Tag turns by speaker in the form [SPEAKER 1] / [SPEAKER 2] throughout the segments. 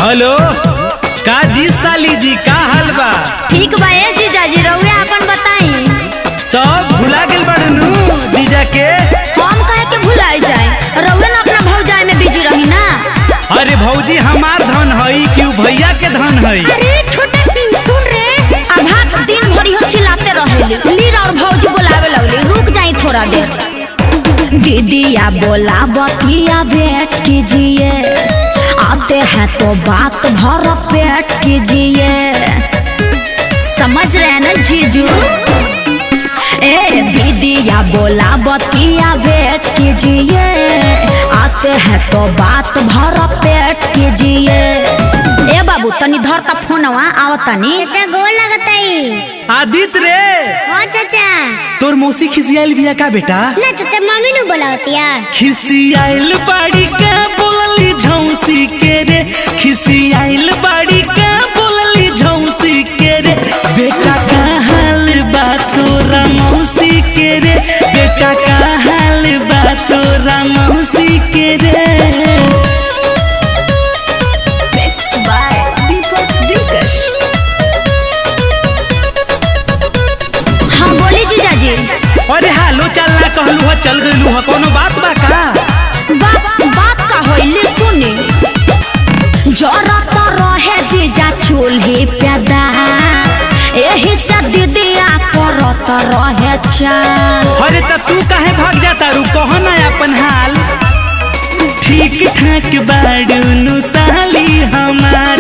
[SPEAKER 1] Hello का जी साली जी का हाल बा?
[SPEAKER 2] ठीक बा ए जीजाजी, रउआ अपन बताई।
[SPEAKER 1] तब भुला गेल बाड़ू जीजा के?
[SPEAKER 2] हम काहे के भुलाई जाए, रउआ ना अपना भौजाई में बिजी रही ना।
[SPEAKER 1] अरे भौजी हमार धन हई कि उ भैया के धन हई?
[SPEAKER 2] अरे छोटा किंग सुन रे, अभाग दिन भर इहो चिल्लाते रहेली। लीर और भौजी बोलावे लगली, रुक जाई थोड़ा देर। दीदिया बोला बतिया भेंट कीजिए, आते हैं तो बात भर पेट कीजिए। समझ रहे हैं ना जीजू? ए दीदिया बोला बतिया भेंट कीजिए, आते हैं तो बात भर पेट कीजिए। ए बाबू तनी धर त फोनवा आवतनी।
[SPEAKER 3] चाचा गोर लगताई।
[SPEAKER 1] आदित्य रे।
[SPEAKER 3] हाँ चाचा।
[SPEAKER 1] तोर मौसी खिसियाइल बिया का बेटा?
[SPEAKER 3] ना चाचा, मम्मी नु बोलावतिया।
[SPEAKER 1] खिसियाइल बाड़ी का बोलली झौसी के रे, खिसियाइल बाड़ी का बोलली झौसी के रे, बेटा का हाल बा तोरा मौसी के रे, बेटा का हाल बा तोरा मौसी के रे।
[SPEAKER 4] Mix by Deepak Dilkash.
[SPEAKER 2] हम बोली जीजाजी।
[SPEAKER 1] अरे हालो चलना कहलू ह चल गइलू ह, कोनो बात बा का?
[SPEAKER 2] बात बात का होइले सुने, जरत रहे जीजा चूल्हे प्यादा, एही से दीदिया करत रहे चाल।
[SPEAKER 1] अरे त तू काहे भाग जाता रू, कहो ना अपन हाल। ठीक ठाक बाड़ू नु साली हमार,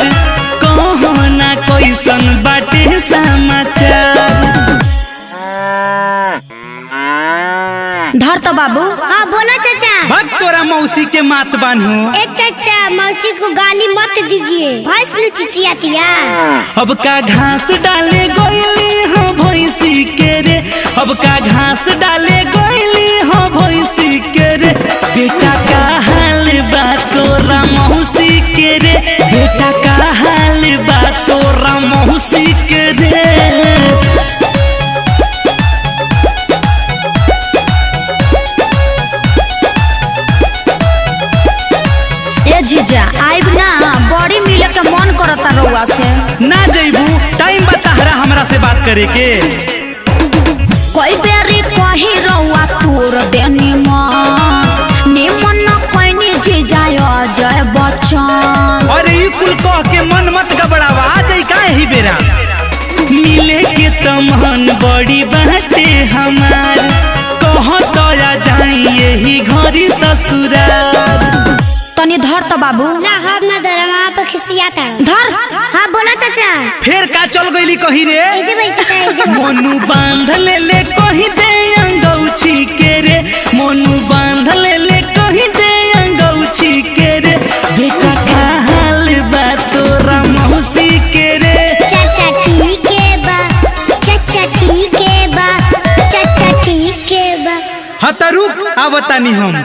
[SPEAKER 1] कहो ना कैसन बाटे समाचार।
[SPEAKER 2] धर तो बाबू।
[SPEAKER 3] हाँ बोलो चाचा।
[SPEAKER 1] भग तोरा मौसी के मात बान्हू।
[SPEAKER 3] ए चाचा, मौसी को गाली मत दीजिए, भैंस नु चिचियातिया।
[SPEAKER 1] अब का घास डाले गोइली हो भैंसी के रे, अब का घास डाले गोइली हो भैंसी के रे, बेटा का हाल बा तोरा मौसी के रे, बेटा का हाल बा तोरा मौसी के रे।
[SPEAKER 2] ए जीजा आइब ना, बड़ी मिले के मन करता रउआ से।
[SPEAKER 1] ना जइबू टाइम बा तहरा हमरा से बात करे के।
[SPEAKER 2] कोई बेरी कही रउआ तोर देनी मन, निमन न कैनी जीजा अजय बच्चन।
[SPEAKER 1] अरे ई कुल कह के मन मत घबरावा, आ जाई का एही बेरा। मिले के त मन बड़ी बाटे हमार, कह तो आ जाई एही घरी ससुराल।
[SPEAKER 2] तनी धर तो बाबू।
[SPEAKER 3] ना हम ना धरम, वहाँ पे खिसियाता।
[SPEAKER 2] धर।
[SPEAKER 3] हाँ बोलो चाचा।
[SPEAKER 1] फिर का चल गईली कही रे?
[SPEAKER 3] ए जे भाई चाचा, ए जे।
[SPEAKER 1] मोनू बांध ले ले कही दे अंगौछी के रे, मोनू बांध ले ले कही दे अंगौछी के रे, बेटा का हाल बा तोरा मौसी के रे।
[SPEAKER 3] चाचा ठीक है बा, चाचा ठीक है बा, चाचा ठीक है बा।
[SPEAKER 1] हाँ त रुक आवतानी हम।